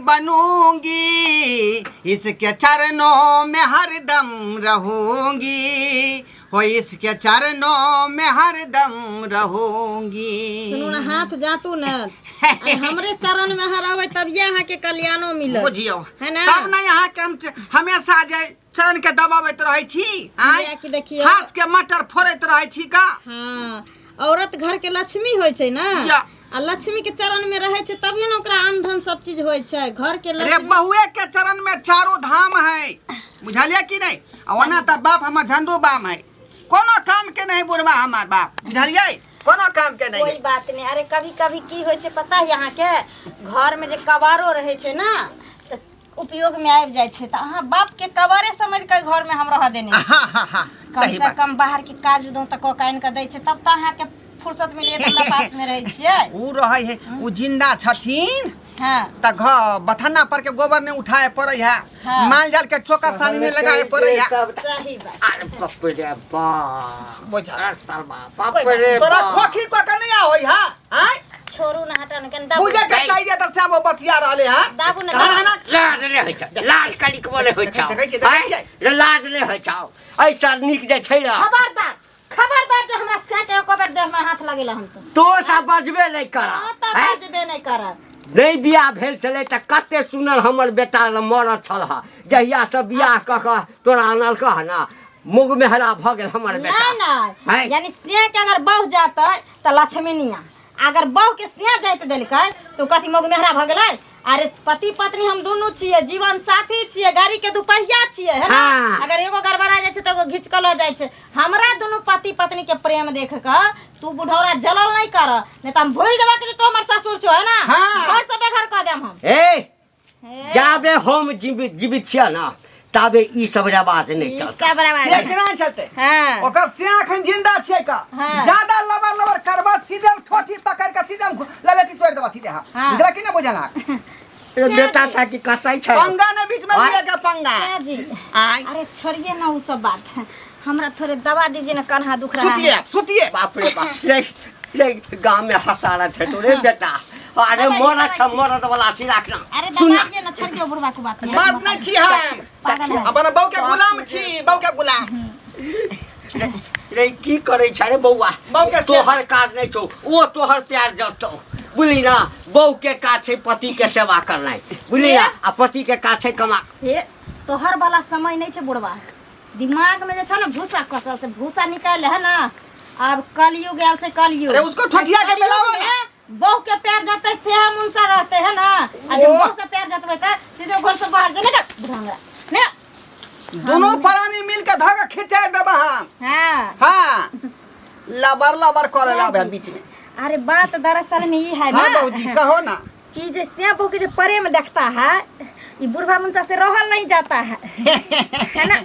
बनूंगी, इसके चरणों में हरदम रहूंगी, हो इसके चरणों में हरदम रहूंगी। सुनू ने, हाथ जातू ने, आइ हमरे चरण में अहाँ रहबै तभिए अहाँके कल्याणो मिलत। बुझियौ। है ना? तब ने अहाँके हम हमेशा जे चरण के दबाबैत रहै छी, आँय? किएकि देखियौ, हाथ के मटर फोड़ैत रहै छी का। हाँ, औरत घर के लक्ष्मी होइ छै ने। या। आ लक्ष्मी के चरण में रहै छै तभिए ने ओकरा अन्न धन सब चीज होइ छै घर के रे लक्ष्मी। बहुए के चरण में चारू धाम है, बुझलिए कि नहीं? आ ओना तऽ बाप हमर झंडू बाम है, कोनो काम के नहीं बुढ़वा हमार बाप, बुझलिए? कोनो काम के नहीं कोई है। बात नहीं। अरे कभी कभी की होइ छै पता है अहाँके? घर में जे कबारो रहै छै ना तऽ उपयोग में आबि जाइ छै, तऽ अहाँ बाप के कबारे समझ के घर में हम रह देने छी। हाँ हाँ हाँ कम सही से बात। कम बाहर के काज उदो तऽ कऽ के आनि कऽ दै छै, तब तऽ अहाँके फुर्सत मिलिए तऽ हमरा पास में रहै छियै। उ रहै है, उ जिंदा छथिन हाँ तऽ घ बथन्ना पर के गोबर नहीं उठाए पड़े है, हाँ। माल जाल के चोकर सानी नहीं लगाए पड़े है। सही बात। अरे बाप रे बाप। बुझल। अरे साला, बाप रे तोरा बाप। खोखी कऽ के नहीं आबै है, आँय? छोड़ू ना, हटाउ ना, कनि दाबू। बुझे के चाहिए तऽ श्याम बतिया रहले है। दाबू ना, कहाँ दाबू। ना? लाज नहि होइ छौ, लाज कनिकबो नहि होइ छौ। देखै छियै, देखै छियै। आँय? रे लाज नहि होइ छौ, ऐसा नीक जे छै ने। खबरदार, खबरदार जे हमरा सैट एको बेर देह में हाथ लगेला हम तो। तो तऽ बजबे नहि करऽ। हाँ, तऽ आँय? बजबे नहि करब। नहि बियाह भेल छलै तऽ कते सुनल हमर बेटा मरद छल हँ, जहिया से बियाह कऽ कऽ तोरा आनलकऽ हँ ने, मुग मेहरा भऽ गेल हमर बेटा। नहीं नहीं आँय? यानी सिया के अगर बहु जाते तऽ लक्ष्मीनिया, अगर बहु के सिया जाइत देलकै तो कथी मौग मेहरा भऽ गेलै? अरे पति पत्नी हम दुनू छियै, जीवन साथी छियै, गाड़ी के दुपहिया छियै, है ना? हाँ। अगर एगो गड़बड़ा जाइ छै तऽ एगो घीच कऽ लऽ जाइ छै। हमरा दुनू पति पत्नी के प्रेम देख कऽ तू बुढ़ौरा जलल नहीं कर, नहीं तऽ हम भूल जेबा कि तू हमर ससुर छो, है ना? हाँ। घर से बेघर कऽ देम हम। ए हे, जाबे हम जीवित जीवित छियै ने ताबे ई सब रिवाज नहि ई चलतै। सब रवाज। से केना चलते? हाँ। ओकर से अखन जिंदा छियै का। हाँ। ज्यादा लबर लबर करबा, सीधे हम ठोठी पकड़ के सीधे हम ललेटी तोड़ देबा सीधे। हाँ। हाँ। बुझला कि ना बुझला? ए, बेटा छै कि कसाई छै? पंगा ने बीच में आँय? लिया के पंगा। सिया जी। आय। अरे छोड़िए ना वो सब बात, हमरा थोड़े दवा दीजिए ना, कन्हा दुख रहा है। सुतिए सुतिए। बाप रे बाप, रे रे गाँव में हसारत है तो रे बेटा। अरे दवाई, मरद छ दवाई। मरद वाला अथी राखना। अरे सुन ना। दबाइए ना, छोड़िए बुढ़वा को बात नहीं। मर्द नहीं छी हम। पागल है। अपन बहू के गुलाम छी, बहू के गुलाम। रे रे की करै छै रे बौआ? बहू के तोहर काज नहि छौ, ओ तोहर प्यार जतौ, बुझली ना? बहू के काज छै पति के सेवा करनाइ, बुझली ना? आ पति के काज छै कमा। हे, तोहर वाला समय नहीं छै बुढ़वा, दिमाग में जे छौ ना भूसा कसल से भूसा निकाल है ना। अब कलयुग आयल छै, कलयुग। अरे उसको ठठिया के कलयुग बेलावा ना। में बहू के पैर जतै से हम उनसा रहते है ना, आ जब ओह। बहू से पैर जतबै त सीधे घर से बाहर जेने का बुढ़वा हमरा ने। दोनों प्राणी मिल के धागा खिंचा देबा हम। हाँ। हाँ, लबर लबर करे ला बीच में। अरे बात दरअसल में ई है ना। हाँ बहूजी, कहो ना। कि जे श्याम बहू के जो प्रेम देखता है, ये बुढ़वा मुंसा से रहल नहीं जाता है, है ना?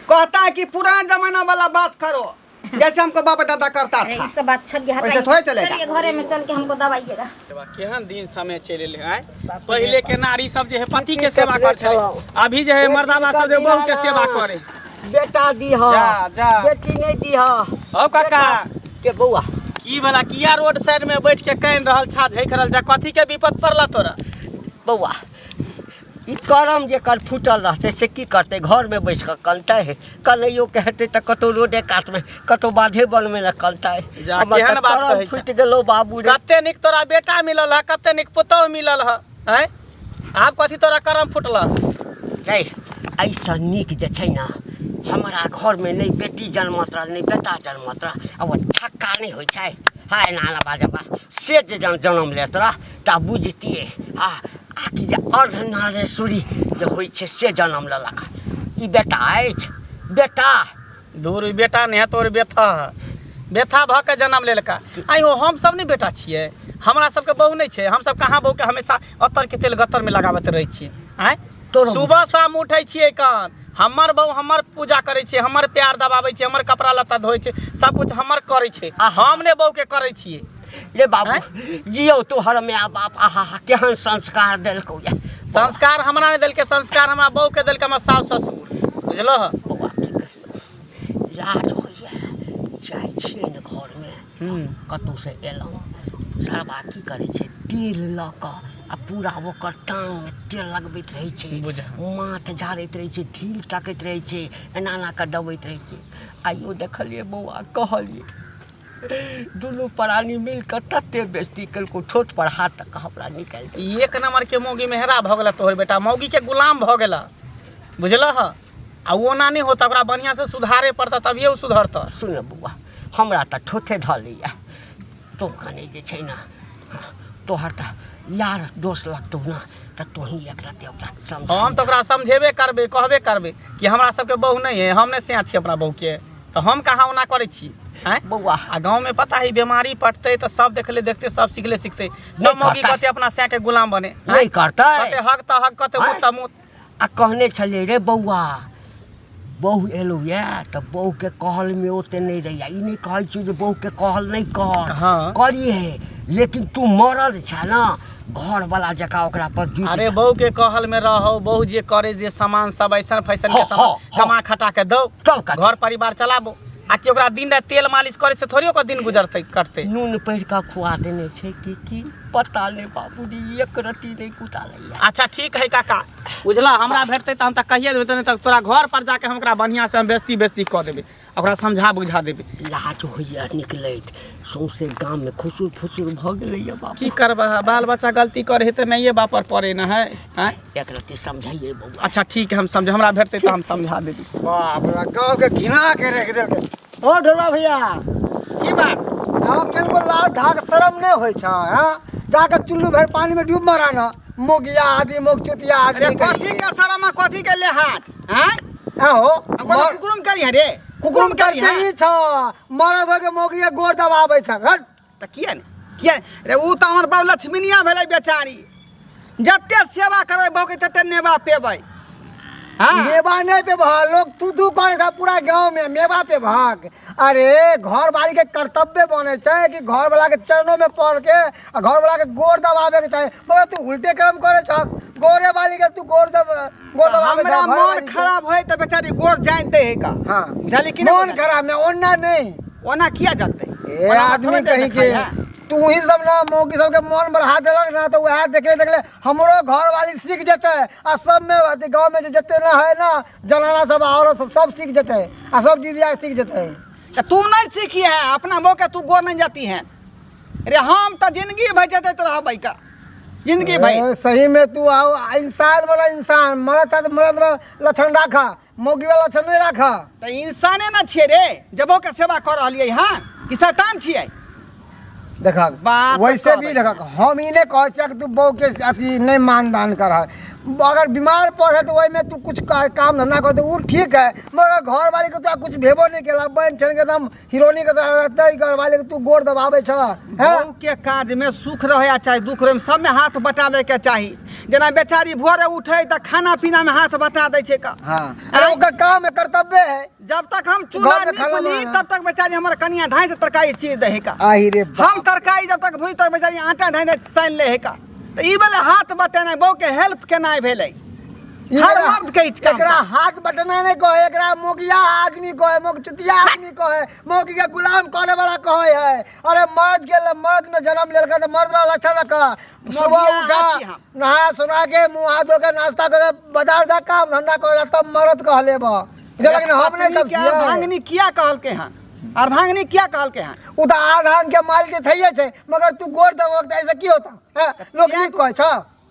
कहता है कि पुराना जमाना वाला बात करो, जैसे हमको बाप दादा करता अरे था। ई सब बात छोड़िए, वैसे हटाइए। थोड़े चलेगा। चलिए घरे में चल के हमको दवाइएगा। केहन दिन समय चलि एलै आँय। पहिले के नारी सब जे है पति के सेवा कर छलै, अभी जे है मर्दाबा सब जे बहू के सेवा करे। बेटा दीह। जा, जा। बेटी नहीं दीह। हौ काका। के बौआ। की भला, किया रोड साइड में बैठ के कानि रहल छा, झैक रहल छा? कथी के विपद पड़ला तोरा? बौआ, ई करम जेकर फूटल रहतै से की करतै? घरमे बैस कऽ कनतै? कनैयो के हेतै तऽ कतहु रोडे कातमे, कतहु बाधे बनमे ने कनतै। जा, हमर केहन तऽ बात करम कहै छा। फूटि गेलौ बाबू रे। कते नीक तोरा बेटा मिलल है, कते नीक पुतोह मिलल है, आँय? आब कथी तोरा करम फूटल? रे एहिसँ नीक जे छै ने हमरा घरमे नहि बेटी जन्मत रहल, नहि बेटा जन्मत रह। आ ओ छक्का नहि होइ छै, हाय नाना बाजबा से जे जन्म लेत रह तऽ बुझतियै। आ आकि जे अर्धनारेश्वरी जे होइ छै से जन्म लेलक। ई बेटा अछि बेटा? दूर, ई बेटा नहि है तोर, बेथा है। बेथा भऽ के जन्म लेलका। आइ हो, हम सब नहि बेटा छियै? हमरा सबके बहू नहि छै? हम सब कहाँ बहूके हमेशा अत्तरके तेल गत्तरमे लगाबैत रहै छियै, आँय? तोरो सुबह शाम उठै छियै कान, हमर बहू हमर पूजा करै छै, हमर प्यार दबाबै छै, हमर कपड़ा लत्ता धोइ छै, सब कुछ हमर करै छै। आहा। हम ने बहूके करै छियै? रे बाबू। आँय? जियौ तोहर माय बाप, आहा हा, केहन संस्कार देलकौ या। संस्कार हमरा नहि देलकै, संस्कार हमरा बहूके देलकै हमर सासु ससुर, बुझलह? बौआ, की कहियौ, लाज होइए। जाइ छियै ने घरमे, कतहुसँ एलहुँ, सरबा की करै छै, तेल लऽ कऽ आ पूरा ओकर टाँगमे तेल लगबैत रहै छै। बुझा। माथ झाड़ैत रहै छै, ढील ताकैत रहै छै, एना एना कऽ दबैत रहै छै। आइयो देखलियै बौआ, कहलियै दुनू प्राणी मिल कऽ तते बेइज्जती केलकौ, ठोठ पर हाथ तक हमरा निकालि देलकौ। ई एक नंबर के मौगी मेहरा भऽ गेला तोहर बेटा, मौगी के गुलाम भऽ गेला, बुझलह? आ ओ ओना नहि होता, ओकरा बढ़िआँ से सुधारे पड़ता तभिए ओ सुधरता। सुन बौआ, हमरा तऽ ठोठे धऽ लैया, तो कने जे छै ने, तोहर तऽ यार दोस्त लगतौ ने, तऽ तोही एक रत्ती ओकरा समझा। हम तऽ ओकरा समझेबे करबै, कहबे करबै कि हमरा सबके बहू नहि है, हम नहि सिया छी अपना बहूके, तऽ हम कहाँ ओना करै छी आँय? बौआ। आ गाँवमे पता है बीमारी पटतै तऽ सब देखले देखते सब सिखले सिखते सब मौगी करतै। कहतै अपना सैके गुलाम बने आँय? नहि करतै। कहतै हग तऽ हग, कहतै मुत तऽ मुत। आ कहने छलियै रे बौआ, बहु एलौ यऽ तऽ बहुके कहलमे ओते नहि रहैया। ई नहि कहै छियौ जे बहुके कहल नहि कर। हाँ। करिहे, लेकिन तू मरद छह ने, घरवला जकाँ ओकरा पर जुटि अरे जा। बहू के कहल में रहो, बहू जे करे जे सामान सब ऐसन फैशन के हाँ, सामान हाँ, हाँ। कमा खटा के दो, तब कथी? घर परिवार चलाबो। आ कि ओकरा दिन राति तेल मालिश करे से थोड़ी ओकर दिन गुजरतै कटतै। नून पढ़ि कऽ खुआ देने छै कि की पता नहि बाबूजी, एक रत्ती नहि कुतालैया। अच्छा ठीक है काका, बुझला हमरा भेटतै तऽ हम तऽ कहिए देबै, नहि तऽ तोरा घर पर जाके हम ओकरा बढ़िआँ से हम बेइज्जती बेइज्जती कऽ देबै, ओकरा समझा बुझा देबै। लाज होइया निकलैत, सौंसे गाममे खुसुर फुसुर भऽ गेलैया बाबू। की करबै, बाल बच्चा गलती करे है तऽ माइए बाप पर पड़े न है आँय? एक रत्ती समझाइए बौआ। अच्छा ठीक है, हम समझ, हमरा भेटतै तऽ हम समझा देबै। बाप रे, गाँव के घिना के रख देलकै। ओ ढोला भैया। की बात? गाँव के लाज धाक शरम नहि होइ छै? हाँ, जाके चुल्लू भरि पानी में डूब मरा न, मोगिया आदमी, मोग चुतिया आदमी। अरे कथी के शरम आ कथी के लेहाट आँय? आहो। हम कोनो कुकुरुम करी है रे, कुकुरुम करी है। करते छ मरद हो के मोगिया गोर दबाबै छ, हट। तऽ किया ने, किया रे? उ तऽ हमर बाबू लक्ष्मीनिया भेलै बेचारी, जते सेवा करबै बहू के तते नेबा पेबै। हाँ। मेवा नहीं पे भाग, लोग तू तू करे छ पूरा गांव में मेवा पे भाग। अरे घर वाली के कर्तव्य बने छै कि घर वाला के चरणों में पड़ के आ घर वाला के गोर दबावे के चाही, मगर तू उल्टे कर्म करे छ, गोरे वाली के तू गोर दबावे छ, हमरा घर मन वाली के। खराब होय तऽ बेचारी गोर जाइत दे है का। हाँ। बुझलियै कि नहि? मन खराब में ओना नहीं। ओना किया जतै? ए ओना आदमी थोड़े कहीं देखै के है। तू ही सब ना मौगी सबके मन बढ़ा देलक ना, तो वएह देखले देखले हमरो घर वाली सीख जेतै, आ सब में अथी गाँव में जे जते ना है ना जनाना सब औरत सब, सब सीख जेतै, आ सब दीदी आर सीख जेतै। तऽ तू नहीं सीखी है अपना बहू के, तू गोर नहीं जाती है रे। हम तऽ जिंदगी भरि जतैत रहबै का, जिंदगी भरि। ए, सही में तू आओ इंसान वाला इंसान, मरद था तो मरद वाला लक्षण राखा, मौगी वाला लक्षण नहीं राखा। तऽ इंसाने ना छियै रे जे बहू के सेवा कऽ रहलियै हँ, कि शैतान छियै? देखा बात वैसे भी कहबै। देखा, हम ई नहीं कहै छियै कि तू बहू के अथी नहीं मानदान कर, अगर बीमार पड़े तो ओहिमे तू कुछ काम धंधा कर, तो उ ठीक है, मगर घर वाली के तो कुछ भेबो नहीं केला, बन ठन के एकदम हिरोनी के तरह रहतै, घर वाली के तू गोर दबाबै छ हैं? बहू के काज में सुख रहे या चाहे दुख रहे, सब में हाथ बटाबे के चाही। जेना बेचारी भोरे उठे तऽ खाना पीना में हाथ बटा दै छै का। हाँ, अरे ओकर काम है, कर्तव्य है। जब तक हम चूल्हा घर में खाना नीपली बनाना। तब तक बेचारी हमर कनिया धाय से तरकारी चीर दे है का। आहि रे बाप। हम तरकारी जब तक भूज तक बेचारी आटा धाय से सानि ले है का। तऽ ई भेलै हाथ बटेनाइ, बहू के हेल्प केनाइ भेलै। ई हर एकरा- मर्द के ई काम। एकरा हाथ बटना नहीं कहे, एकरा मोगिया आदमी कहे, मोग चुतिया आदमी कहे, मोगी के गुलाम करे वाला कहे है। अरे मर्द के मर्द में जन्म लेलका तो मर्द वाला लक्षण रख। सुबह मोगिया उठा, छी हम। नहा सुना के मुंह हाथ धो के नाश्ता करके बाजार जा काम धंधा करे तब मर्द कह लेब। लेकिन हम नहीं पत्नी तब के अर्धांगिनी किया कहलके हन? अर्धांगिनी किया कहलके हन? उ तो आधांग के माल के थैये छै, मगर तू गोर दबक त ऐसे की होता हैं? लोग नहीं कहै छ।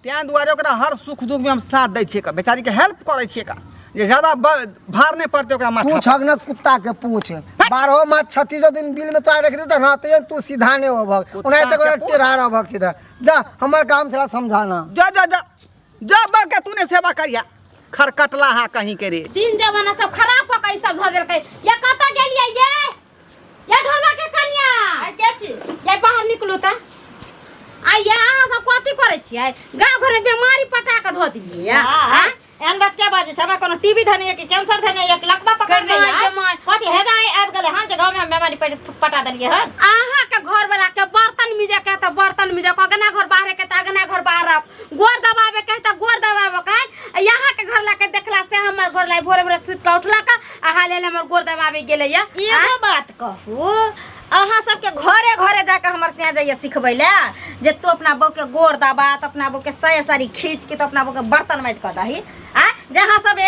तें दुआरे ओकरा हर सुख दुख में हम साथ दै छियै का, बेचारी के हेल्प करै छियै का, जे ज्यादा भार नहि पड़तै ओकरा माथा पर। पूछक न कुत्ता के पूछ, 12 मास 36 दिन बिल में तोरा रख देता ना, तो तू सीधा नहीं होभक, कुत्ता ओनाहिते के ओकरा पूछ। टेढ़ा रहभक सीधा। जा, हमर काम छला समझाना। जा जा जा जा, बा के तूने सेवा करिया, खरकटला हा कहीं के रे। दिन जमाना सब खराब कऽ के ई सब धऽ देलकै। ये कतऽ गेलियै ये? ये ढोलवा के कनिया। आइ के छी? ये बाहर निकलू तऽ। आ ये अहाँ सब कथी करै छियै? गाँव घर में बीमारी पटा कऽ धऽ देलियै ये। हाँ, एहन बात क्या बाजै छै? हमरा कोनो टीबी धने कि कैंसर धने या कि लकवा पकड़ के रही माय, के माय। कथी हेजा आबि गेलै हन जे गाँव में हम बीमारी पटा देलियै हन? अहाँ के घर वाला के बर्तन मिजे के तऽ बर्तन मिजे के, अगना घर बाहरे के तऽ अगना घर बाहरब, गोर दबावे के तऽ गोर दबावे के। आ यहाँ के घर ला के देखला से हमर घर ला भोरे भोरे सुति के उठलक आ हाले हाले हमर गोर दबावे गेलै ये। एगो बात कहू, अहाँ सबके घरे घरे जाके हमर सिया जाइए सिखबै लए जे तू अपना बहू के गोर दबा तऽ अपना बहू के साया साड़ी खींच के तो अपना बहू के बर्तन माजि कऽ दही आ जहाँ सब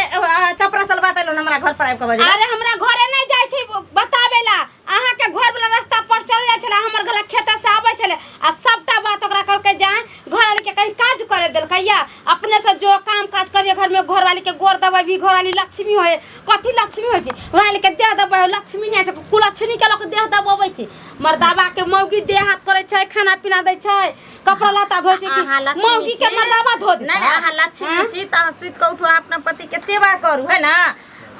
चपरा बात एलहुँ हमरा घर पर आबि कऽ बजै अरे हमरा घरे नहीं जाइ छै बताबे ला अहाँ के घर वाला रास्ता पर चल जाइ छले, हमर घर खेत से आबै छले आ सबटा बात ओकरा कहलकै जाए घर वाली के कहीं काज करे देलकै या अपने से जो काम काज करिए घर में, घर वाली के गोर दबाबी, घर वाली लक्ष्मी होए। कथी लक्ष्मी होइ छै? घर वाली के देह दबाबै लक्ष्मी नहीं छै, कुलक्षणी के लोक देह दबाबै छै। मर्दाबा के मौगी देह हाथ करै छै, खाना पीना दै छै, कपड़ा लत्ता धोइ छै, अहाँ कि लक्ष्मी मौगी के छी। मर्दाबा धो देतै? नहीं, अहाँ लक्ष्मी छी तऽ अहाँ सुति कऽ उठू, अहाँ अपना पतिके सेवा करू, है ना?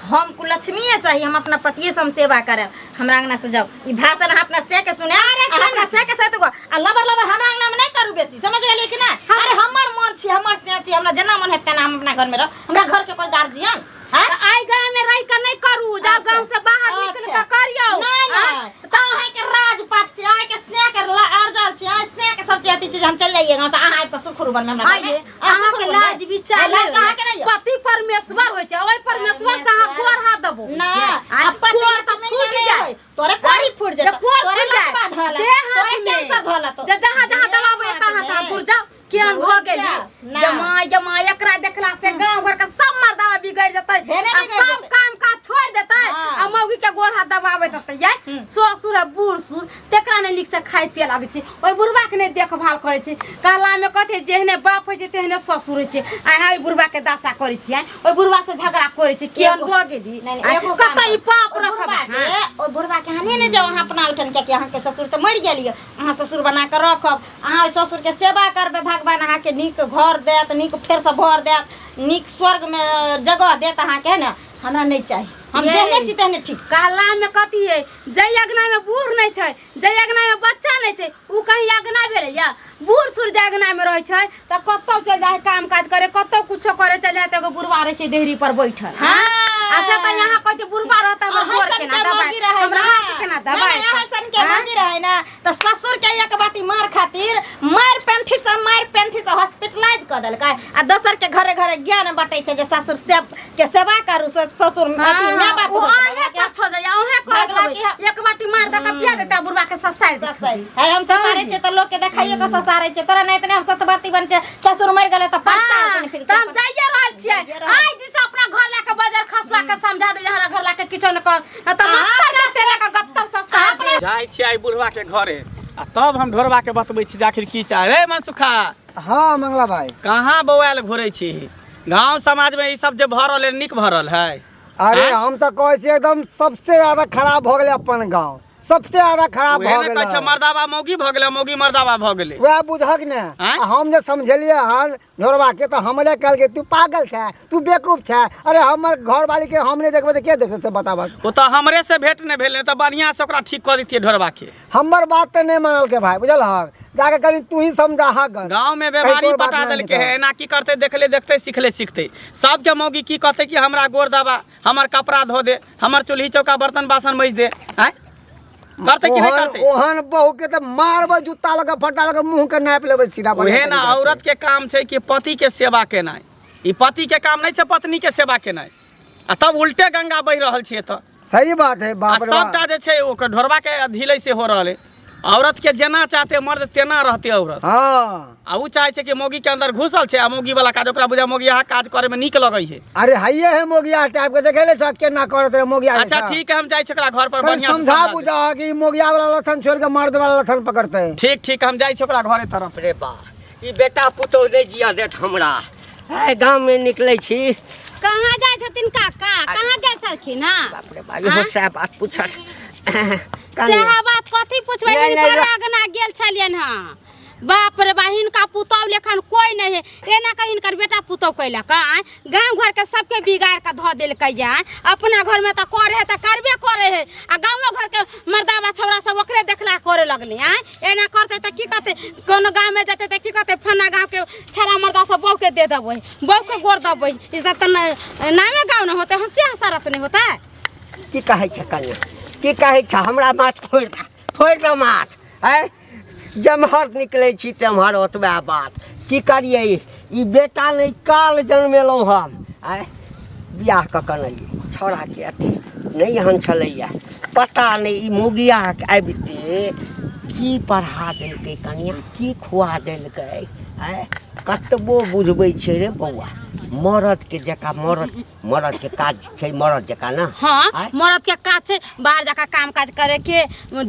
हम कुलक्ष्मीए सही, हम अपना पतिए से हम सेवा करब। हमरा अंगना से जाउ, ई भाषण अहाँ अपना से के सुने, अहाँ अपना से के साथ गो आ लबर लबर हमरा अंगना में नहीं करू बेसी, समझ गेलियै कि ना? अरे हमर मन छी, हमर से छी, हमरा जेना मन हेत तेना हम अपना घर में रह, हमरा घर के कोई गार्जियन हाँ? तऽ आइ गाँव में रहि कऽ नहि करू, जाउ गाँव से बाहर निकलि कऽ करियौ। नहीं नहीं, तऽ अहाँके राजपाट छी, अहाँके से के अर्जल छी, अहाँ से के सब चीज अथी चीज, हम चलि जाइए गाँव से, अहाँ आबि कऽ सुरखुरु बनबै हमरा घरमे। आइये अहाँ अहाँके सुरखुरु बनबै। लाज विचार लाज तऽ अहाँके नहि यऽ। पति परमेश्वर होइ छै, ओहि परमेश्वर से अहाँ गोर हाथ देबो। ना, आ पति कोर तऽ लक्ष्मी फूटि नहि जाय। होय। तोरे कोरी फूट जे जेतौ, कोर तोरे फूटि जाय, लतवा धऽ देह तोरे हाथ में। कैंसर धऽ लेतौ। जे जहाँ जहाँ दबाबै तहाँ तहाँ दूर जाउ। केहन भऽ गेली ना। जमा जमा, एकरा देखला से गाँव घर के सब मर्दावा बिगड़ जेतै भेने आ बिगड़ि सब जेतै। काम काज छोड़ि देतै हाँ। आ मौगी के गोर हाथ दबाबैत रहतै। ये ससुर आ बूढ़ सूढ़ तेकरा नहि नीक से खाय पिए लागै छै, ओहि बुढ़बा के नहि देखभाल करै छै। कहला में कथी जेहने बाप होइ छै तेहने ससुर होइ छै। आ अहाँ ओहि बुढ़बा के दशा करै छियै, ओहि बुढ़बा से झगड़ा करै छै। केहन भऽ गेली? नहीं, नहीं, आ एगो काम कतऽ ई करू। पाप ओहि रखब? बुढ़बा के, ओहि बुढ़बा के अहाँ नहि ने जाउ अहाँ अपना ओहिठाम, कियाकि अहाँके ससुर तऽ मरि गेल यऽ, अहाँ ससुर बना कऽ रखब, अहाँ ओहि ससुरके सेवा करबै, भगवान अहाँके नीक घर देत, नीक फेरसँ भर देत, नीक स्वर्गमे जगह देत अहाँके, है ने? हमरा नहि चाही, हम ये। जेहने छी तेहने ठीक छी। कहला में कथी है, जै अगना में बूढ़ नहीं छै, जै अगना में बच्चा नहीं छै, उ कहीं अगना भेलै या? बूढ़ सूढ़ जे अगना में रहै छै तऽ कतौ चलि जाइ है काम काज करे, कतौ कुछो करे चलि जाइ तऽ एगो बुढ़वा रहै छै देहरी पर बैठल। हाँ। आ से तऽ यहाँ कहै छै बुढ़वा रहतै हमर अहाँ गोर सन केना के दबाइ, मौगी रहै हमरा ना। हाथ केना नहीं, दबाइ। नहीं, अहाँ सन के हाँ? मौगी रहै ना तऽ ससुर के एक बाटी मार खातिर मार पेंठी से हॉस्पिटलाइज कऽ देलकै आ दोसर के घरे घरे ज्ञान बटै छै जे ससुर से के सेवा करू, ससुर अथी माय बाप ओ होइ छै। अहें पाछो जाइए, अहें करैत भगला होबै। की एक बाटी मार दऽ कऽ पिया देतै आ बुढ़वा के ससारि देतै। ससारि। है हम ससारै छियै तऽ लोक के देखाइए के ससारै छियै, तोरा नहि इतने हम सतबरती बन छै, ससुर मरि गेलै तऽ परचा हाँ, के फिर तऽ हम जाइए रहल छियै। जाइए रहल आइ दिस अपना घर लए कऽ बजर खसुआ के समझा देबै, हमरा घर लए कऽ किछो नहि कर, नहि तऽ मच्छर के तेल लए कऽ गत्तर ससारि देब। जाइ छियै आइ बुढ़वा के घरे आ तब हम ढोरबा के बतबै छी जे आखिर की चाहे। रे मनसुखा। हाँ मंगला भाई। कहाँ बौआयल घुरै छी? गांव समाज में ई सब जे भऽ रहल है नीक भऽ रहल है? अरे आँय? हम तऽ कहै छियै एकदम सबसे ज्यादा खराब भऽ गेलै अपन गांव, सबसे ज्यादा खराब उहे भऽ ने कहै छै गेलै। मर्दाबा मौगी भऽ गेलै, मौगी मर्दाबा भऽ गेलै। वएह बुझक ने। आँय? आ हम जे समझेलियै हन ढोरबा के तऽ हमरे कहलकै तू पागल छै, तू बेवकूफ छै। अरे हमर घरवाली के हम नहि देखबै तऽ के देखतै से बताबक? ओ तऽ हमरे से भेंट नहि भेलै तऽ बढ़िआँ से ओकरा ठीक कऽ दैतियै ढोरबा के। हमर बात तऽ नहि मानलकै भाई, बुझलहक? जाके कनि तू ही समझाहक गन। गाँव में कहीं बीमारी तोर बात पटा मानि देलकै लेतौ। है। एना की करतै? देखले देखते सिखले सिखते सबके मौगी की कहतै कि हमरा गोर दबा, हमर कपड़ा धो दे, हमर चूल्ही चौका बर्तन बासन मजि दे। आँय, करतै कि नहि ओहन करतै? ओहन बहू के तऽ मारबै जूता लऽ कऽ, फटा लऽ कऽ मुँह के नापि लेबै सीधा बढ़िआँ उहे ना तरीका से। औरत के काम छै कि पति के सेवा केनाइ। ई पति के काम नहि छै पत्नी के सेवा केनाइ, आ तब उल्टे गंगा बहि रहल छै एतऽ। सही बात है आ बाप रे बाप। सबटा जे छै ओकर ढोरबा के ढीलै से हो रहल है। औरत के जेना चाहते मर्द तेना रहते औरत। हाँ। आ उ चाहे छै कि मौगी के अंदर घुसल छै आ मौगी वाला काज ओकरा बुझा मौगी यहाँ काज करे में नीक लगै है। अरे हइये है मोगिया टाइप के, देखे नहीं छ केना करत रहे मोगिया। अच्छा ठीक है, हम जाइ छी ओकरा घर पर कनि बढ़िया से समझा समझा देब। बुझा कि मोगिया वाला लक्षण छोड़ के मर्द वाला लक्षण पकड़ते। ठीक ठीक, हम जाइ छी ओकरा घरे तरफ। रे बा, ई बेटा पुतोह नहि जिया देत हमरा। आइ गाममे निकलै छी। कहाँ जाइ छथिन काका? कहाँ गेल छलखिन हँ? बाप रे बाप, इहो सएह बात पूछत कनिया। सएह बात कथी पुछबै? नहि, नहि, हिनकर रह- अगना गेल छलियनि हँ। बाप रे बा, हिनका पुतहु लेखन कोइ नहि है। एना कऽ हिनकर बेटा पुतहु कयलक आँय, गाँव घरके सबके बिगाड़ कऽ धऽ देलकै जे आँय। अपना घरमे तऽ करे है तऽ करबे करे है, आ गाँवो घरके मर्दाबा छौड़ा सब ओकरे देखला करे लगलै आँय। एना करतै तऽ की कहतै? कोनो गाँवमे जेतै तऽ की कहतै? फन्ना गाँवके छौड़ा मर्दा सब बहूके दे देबै, बहूके गोर देबै। ई सब तऽ नामे गाँव नहि होतै, हँसी हँसारत नहि होतै। की कहै छै कनिया, की कहै छै? हमरा माथ फोड़ि दे, फोड़ि दे माथ। आँय, जेम्हर निकलै छी तेम्हर ओतबे बात। की करियै? ई बेटा नहि काल जनमेलहुँ हम। आँय, बियाह कऽ कऽ नहि छौड़ाके अथी नहि एहन छलैया पता नहि ई मौगिया आबिते की पढ़ा देलकै कनिया की खुआ देलकै आँय कतबो बुझबै छै रे बौआ मरदके जकाँ मरद मरद के काज छै मरद जकाँ ना हाँ आँय? मरद के काज छै बाहर जाकर काम काज करे के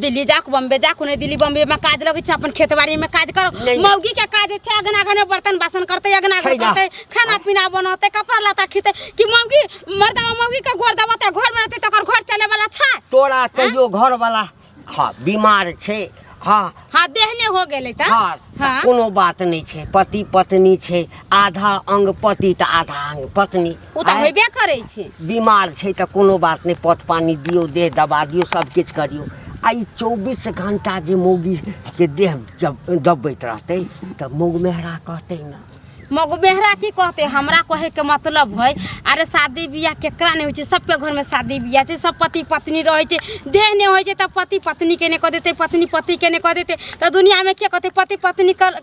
दिल्ली जाक बम्बे जाक नहि दिल्ली बम्बे में काज लगै छै अपन खेतबाड़ी में काज करो नहीं। मौगी के काज छै अगना घर में बर्तन बासन करते अगना छै घर ना। करते खाना पीना बनौते कपड़ा लत्ता खींचते कि मौगी मर्दा मौगी के गोर दबाते घर में रहते तो ओकर घर चले वाला छै तोरा कहियो घरवाला हाँ बीमार छै हाँ हाँ देहने हो गेलै तऽ हाँ हाँ। कोनो बात नहि छै पति पत्नी छै आधा अंग पति तऽ आधा अंग पत्नी ओ तऽ आँय? होइबे करै छै बीमार छै तऽ कोनो बात नहि पथ पानी दियौ देह दबा दियौ सब किछु करियौ आ ई 24 घंटा जे मौगीके देह जब दबैत रहतै तऽ मौग मेहरा कहतै ने मगो बेहरा की कहते हमरा कहे के मतलब है अरे शादी बियाह केकरा नहीं होइ छै सबके घर में शादी बियाह छै सब पति पत्नी रहै छै देह नहीं होइ छै तऽ पति पत्नी के नहीं कह देते पत्नी पति के नहीं कह देते तऽ दुनिया में के कहते पति पत्नी कर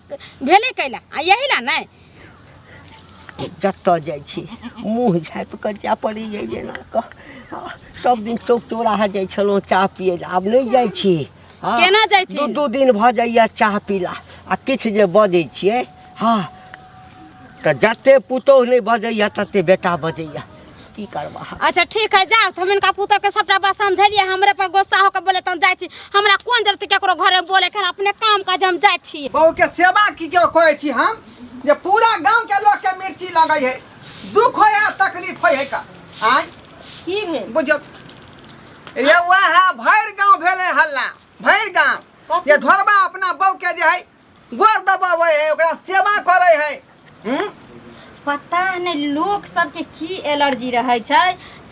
भेलै कैला आ यही ला नहीं जतऽ जाइ छी मुँह झाँपि कऽ जाय पड़ैए एना कऽ सब दिन चौक चौराहा जाइ छलहुँ चाह पियै लए आब नहि जाइ छी हँ। केना जाइ छी? दू दू दिन भऽ जाइए चाह पीला आ किछु जे बजै छियै हँ तऽ जते पुतोहु नहि बजैए तते बेटा बजैए की करबा अच्छा ठीक है जाओ हम इनका पुतोह के सबटा बात समझलिए हमरे पर गुस्सा होकर बोले तो हम जाइ छी हमरा कोन जरूरत केकरो घरे बोले के अपने काम काज हम जाइ छी बहू के सेवा की के करै छी हम जे पूरा गांव के लोग के मिर्ची लगै है दुख होय है तकलीफ होय है का आय की भेल बुझियौ रे वएह भरि गांव भेलै हल्ला भरि गांव कथी? जे ढोरबा अपना बहू के जे है गोर दबाबै है ओकरा सेवा करै है हम्म? पता नहि लोक सबके की एलर्जी रहै छै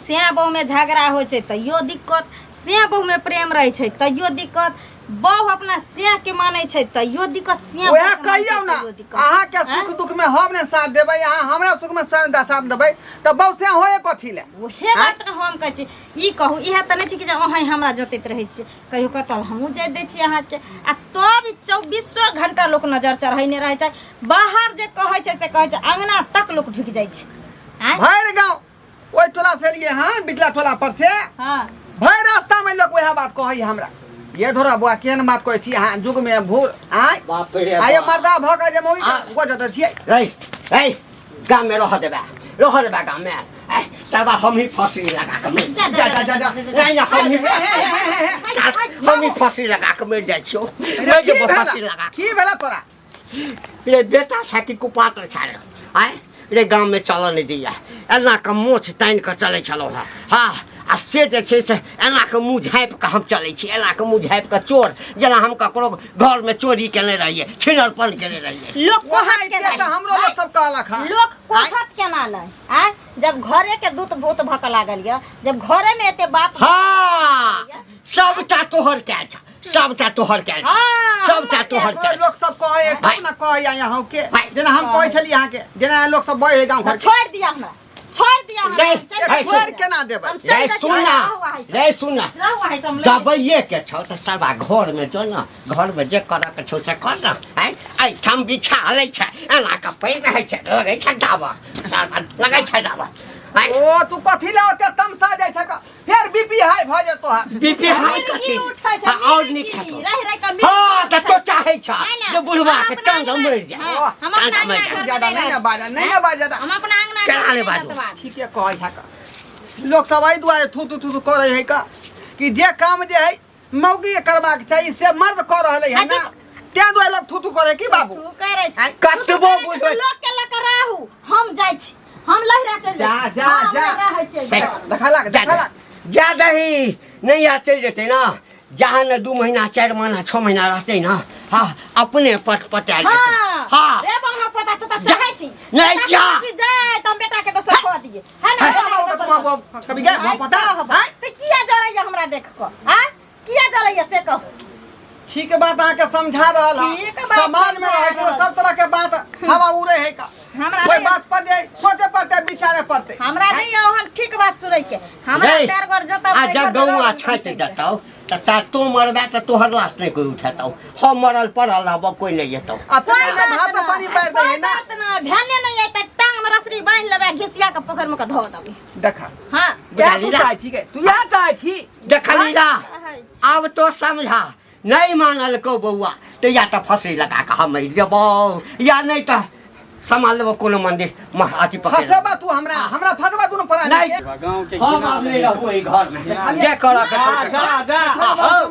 सैं बहुमे झगड़ा होइ छै तैयो दिक्कत सैं बहुमे प्रेम रहै छै तैयो दिक्कत बहु अपना सैं के मानै छै तैयो दिक्कत सैं वएह बहुके मानै छै कहियौ ना तैयो दिक्कत अहाँके सुख आँय? दुख में हम ने साथ देबै अहाँ हमरा सुख में साथ देबै तऽ बहू से होए कथी ले उहे बात ने हम कहै छी ई कहू इएह तऽ नहि छै कि जे अहेँ हमरा जोतैत रहै छियै कहियो कतऽ हमहूँ जाइत दै छियै अहाँके आ तब ई चौबीसो घंटा लोक नजर चढ़ेने रहै छै बाहर जे कहै छै से कहै छै अङ्गना तक लोक ढुकि जाइ छै आँय भरि गाँव ओहि टोला से एलियै हन बिचला टोला पर से हँ भरि रास्ता में लोक वएह बात कहै हमरा ये ढोरा बुआ केहन बात कहै छी अहाँ युग में भूर आँय बाप रे आये बाप। मर्दा भऽ के जे मौगी आ- गोट दै छियै रे रे गाममे रह देबै रह देबै गाममे ए सरबा हम ही फांसी लगा के मरि जा, जा, जा, जा, जा। नहीं नहीं हम ही हम ही फांसी लगा के मरि जाइ छियौ मरि की जेबौ भेला? फांसी लगा की भेला तोरा के। रे बेटा छै कि कुपात्र छै रे आँय रे गाममे चलऽ नहि दैया एना कऽ मोछ तानि कऽ चलै छलहुँ हेँ हँ आ से जे छै से एना कऽ मुँह झाँपि कऽ हम चलै छी एना कऽ मुँह झाँपि कऽ चोर जेना हम ककरो घरमे चोरी केने रहियै छिनरपन केने रहियै लोक वहाँ कोहत एते केना तऽ हमरो लोक सब कहलक हँ लोक कोहत केना नहि आँय जब घरे के दूत भूत भऽ कऽ लागल यऽ जब घरे में एते बाप हँ सबटा तोहर कयल छ सबटा तोहर कयल छ हाँ, सबटा तोहर हमरो कयल छ लोक सब कहै तब भाइ। ने कहै यहाँ के भाइ। जेना हम कहै छलियै अहाँके जेना लोक सब बजै गाँव घर छोड़ दिया हमरा छोड़ दिया हमरा नहीं, हम चलि भाइ, जाइ छोड़ छी। केना देबै हम चलि रे जाइ छी, सुन ना रहू अहाँ से। रे सुन ना रहू अहाँ से, हम लऽ जाइ छी। दबैये के छौ तऽ सरबा घरमे जो ने घरमे जे करऽ के छौ से कर ने आँय एहिठाम बिछा लै छै एना कऽ पैर रहै छै लगै छै डाबर सरबा लगै छै डाबर आँय ओ तू कथी ले ओते तमसा जाइ छक फेर बीपी हाई भऽ जेतो है बीपी हाई मिर्गी कथी उठै छै, हाँ, और नीक मिर्गी, हेतौ रहि रहि कऽ मिर्गी हाँ तऽ उठै तो छै। चाहै छ नहि, नहि, जे बुढ़वा हम के अपना टांग अङ्गना- मरि जाए हाँ, हम अपना टांग मरि अङ्गना जाए घर ज्यादा नहीं ना बाजा नहीं ना बाजा हम अपना अंगना केना घर नहि नहि बाजू? जतबाक। ठीके कहै है का लोक सब एहि दुआरे थू थू थू थू करै है का कि जे काम जे है मौगी के करबाक चाही से मर्द कऽ रहलै है ना तें दुआरे लोक थू थू करै की बाबू तू करै छै। आँय, कतबो तू करै छै, बुझबै। लोक के लऽ कऽ राहू हम जाइ छी हम लहरा चलि जा, जाइ छी। जा, हम जा। लहरा होइ छियै देख। देखा लाग देखा लाग जा दही नहीं आ चलि जेतै ना जहाँ ने 2 महीना 4 महीना 6 महीना रहतै ना हाँ अपने पट पटायल जेतै हाँ हाँ रे बाबा पता तू तऽ जा। चाहै छी नहीं, तऽ जा। कि जाय तऽ हम बेटा के दोसर कऽ दियै है ना हे बाबू के तुम बाबू कभी गए आइ पता कहब। आँय? तऽ किया जरैया हमरा देख कऽ आँ किया जरैया से कहू ठीक बात अहाँके समझा रहल हँ ठीक बात समाज में समझा रहै छै रहल सब तरह के बात हवा उड़े है का हमरा कोई नहि- बात पर जे सोचे पड़ते विचारे पड़ते हमरा नहीं ओहन ठीक बात सुनै के हमरा रे, पैर गोर जतऽ आ पैर जब गोर गौआ जतऽ छाँटि देतौ तऽ सा तों मरबे तऽ तोहर लाश नहि कोइ उठेतौ हम मरल पड़ल रहबौ कोइ नहि एतौ आ कोई तोरा ने बात भात ना, पानी पारि दै कोई है ना बात ना, भेने नहीं अयतै टांग में रसरी बान्हि लेबै घिसिया के पोखरि में के धो देबै देखा हाँ इएह बुझली तू ना? चाहै छी के तू इएह चाहै छी देखली ना चाहै छी। आब तो समझा नहीं मानलको बौआ तऽ या तऽ फंसी लगा कऽ हम मरि जेबौ या नहि तऽ सम्हाल लेबो कोनो मंदिर में अथी पकड़ फंसेबा तू हमरा हमरा फंसेबा दुनू प्राणी नहीं। के। गाँव के हम आब नहीं रहबो एहि घर में जे करऽ के छौ जा से जा कर। जा हौ,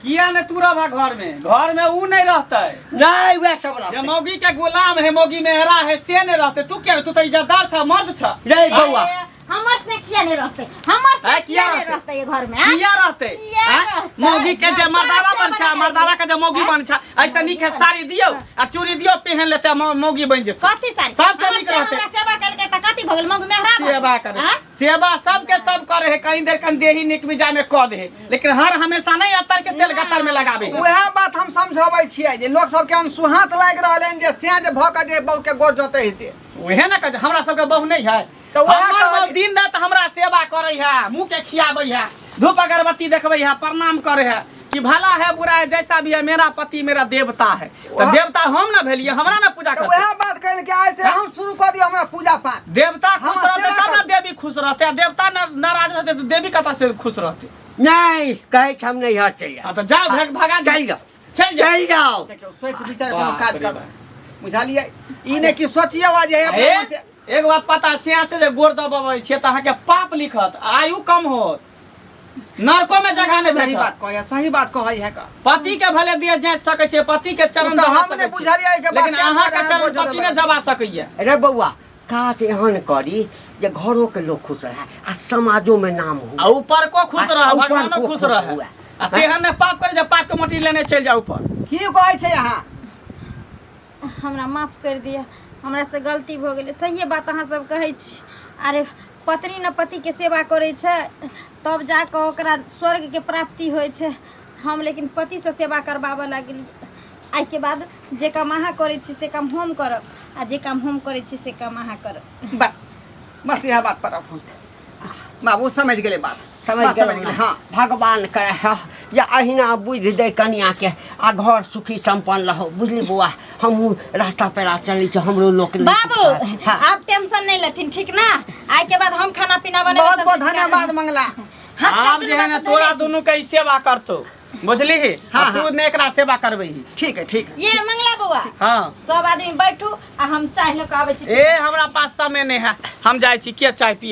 किया ने तू रहबा घर में घर में ऊ नहीं रहते नहीं वएह सब जे रहतै मौगी के गुलाम है मौगी मेहरा है से नहीं रहते तू क्या तू तो इज्जतदार छ मर्द छ रे बौआ अरे, हमर से किया नहीं रहते हमर से हैं, किया किया नहीं रहतै? रहते ये घर में हैं? किया रहते किया हैं? रहतै? मौगी के जे ना, मर्दावा तोरा बन से छा बना मर्दावा के जे मौगी बन छा ऐसा नीक है साड़ी दियो आ चूड़ी दियो पहन लेते मौगी बन जेते कथी सारी सबसे हमर नीक से रहतै। हमरा सेवा कलकै त कथी भऽ गेल मौगी मेहरा भऽ गेल? सेवा करे हैं? सेवा सबके सब करे है कहीं देर कहीं देही निक मिजा में कह दे लेकिन हर हमेशा नहीं अतर के तेल गतर में लगावे है। उएह बात हम समझाबै छियै जे लोक सबके अनसुहात लागि रहल हन जे सियाँ जे भऽ के जे बहू के गोर जोतै है से उहे ना कहे हमरा सबके बहू नहीं है तऽ उएह हमर कहलियै। बहू दिन रात हमरा सेवा करे है मुंह के खियाबै है धूप अगरबत्ती देखबै है प्रणाम करे है कि भला है बुरा है जैसा भी है मेरा पति मेरा देवता है तो वहाँ- देवता हम ना भेलिए हमरा ना पूजा तऽ करते उएह बात कहल कि आइ से हम शुरू कऽ दियौ हमरा पूजा पाठ देवता खुश हम रहते सेवा तब ना करबै। देवी खुश रहते आ देवता ना नाराज रहते तो देवी कतऽ से खुश रहते नहीं कहै छै हम नैहर चलि हाँ जाउ तो जाओ भग भगा चलि जाउ चल जाओ चलि जाउ देखियौ सोचि विचारि कोनो बाप काज रे करू बाप। बुझलियै ई नहि कि सोचियौ आ जे अपना मन से ए, एगो बात पता सिया से जे गोर दबाबै छियै तऽ अहाँके पाप लिखत आयु कम होत नरको में जगह नहीं सही बात भेटत कहै सही बात कहै है का पति के भले दिए जाँच सकै छै पति के चरण ओ तऽ दबा हम नहि सकै बुझलियै छै एहिके बात, लेकिन तें अहाँके दुआरे चरण अहाँ पति नहि बोझऽ दबा सकैया रे बौआ काज एहन करी जे घरो के लोग खुश रहे आ समाजो में नाम हो आ ऊपर को खुश आ रह ऊपर भगवानो को खुश खुश रह हुए। आ तेहन ने पाप करे जे पाप के मोटी लेने चलि जाउ ऊपर की कहै छै अहाँ हमरा माफ करि दिअ हमरासँ गलती भऽ गेलै सहिए बात अहाँ सब कहै छी अरे पत्नी ने पतिके सेवा करै छै तब जा कऽ ओकरा स्वर्गके प्राप्ति होइ छै हम लेकिन पतिसँ सेवा करबाबऽ लगलियै आइके बाद जे काम अहाँ करै छी से काम हम करब आ जे काम हम करै छी से काम अहाँ करब बस बस इएह बात पर रखू बाबू समझ गेलै बात समझ बात गेलहुँ गेलै ने? हाँ भगवान करे ह जे अहिना बुद्धि दे कनिया के आ घर सुखी संपन्न रहो बुझली बौआ हमहूँ रास्ता पेरा चलै छी हमरो लोक नहि किछु बाबू कहत। हाँ। आप टेंशन नहीं लेथिन ठीक ना आइ के बाद हम खाना पीना बनेबै बहुत सब बहुत चीज करबै। धन्यवाद मंगला हाथ आब जे है काटू ने बात तोरा धन्यवाद। दुनू के ई सेवा करतो बुझली हाँ, तू हाँ। ने एकरा सेवा करबही ठीक है ठीक है ये मंगला बौआ हाँ सब आदमी बैठू आ हम चाय लऽ कऽ आबै छी ए हमरा पास समय नहीं है हम जाइ छी के चाय पिए।